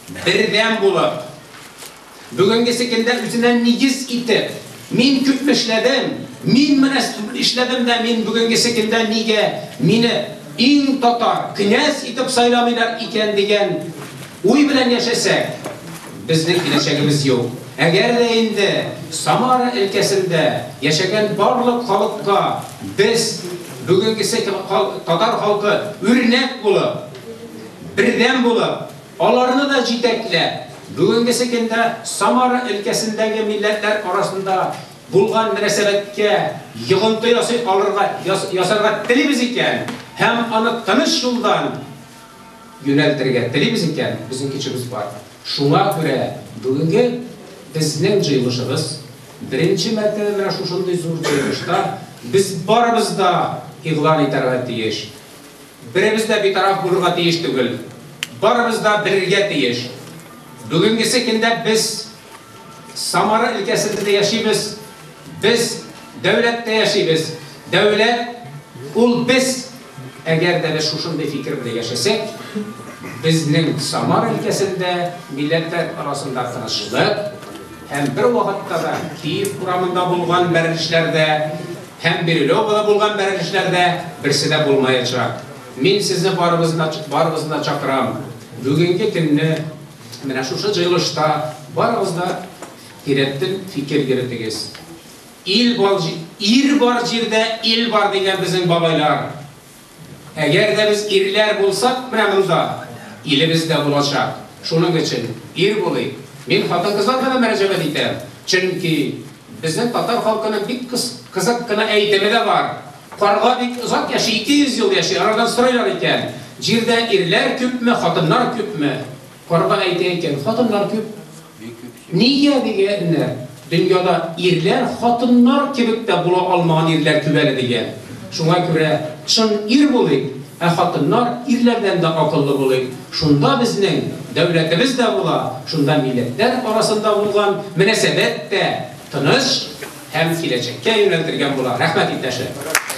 Бердәм булып, бүгенгесе көндә үзенә нигез итеп, мин күпме эшләдем, мин менә эшләдем дә, мин бүгенгесе көндә нигә мине иң татар, князь итеп сайламыйлар икән дигән уй белән яшәсәк, безнең киләчәгебез юк. Әгәр дә инде Самара өлкәсендә яшәгән барлык халыкка без бүгенгесе татар халкы үрнәк булып, бердәм булып, аларны да җитәкләп, бүгенгесе көндә Самара өлкәсендәге милләтләр арасында булган мөнәсәбәткә йогынты ясый алырга, ясарга телибез икән һәм аны тыныч юлдан юнәлтергә телибез икән, безнең көчебез бар. Шуңа күрә бүгенге безнең җыелышыбыз, беренче мәртәбә менә шушындый зур җыелышта без барыбыз да игълан итәргә тиеш. Беребез дә битараф булырга тиеш түгел. Барыбыз да белергә тиеш. Бүгенгесе көндә без Самара өлкәсендә яшибез, без дәүләттә яшибез. Дәүләт ул без. Әгәр дә без шушындый фикер белән яшәсәк, безнең Самара өлкәсендә милләтләр арасында тынычлык һәм бер вакытта да Киев урамында булган бәрелешләрдә һәм Бирюлевода булган бәрелешләрдә берсе дә булмаячак. Мин сезне барыбызны барыгызны да чакырам. Бүгенге көнне менә шушы җыелышта барыгыз да тирәнтен фикер йөретегез. Ил бар, ир бар җирдә ил бар дигән безнең бабайлар. Әгәр дә без ирләр булсак, менә монда илебез дә булачак. Шуның өчен ир булыйк. Мин хатын-кызларга да мөрәҗәгать итәм. Чөнки безнең татар халкының бик кызык кына әйтеме дә бар. Карга бик озак яши, 200 ел яши. Алардан сорыйлар икән, җирдә ирләр күпме, хатыннар күпме? Карга әйтә икән, хатыннар күп. Нигә дигәннәр, дөньяда ирләр хатыннар кебек тә була алмаган ирләр күп әле дигән. Шуңа күрә чын ир булыйк, ә хатыннар ирләрдән дә акыллы булыйк. Шунда безнең дәүләтебез дә була, шунда милләтләр арасында булган мөнәсәбәт тә тыныч һәм киләчәккә юнәлтелгән була. Рәхмәт, иптәшләр.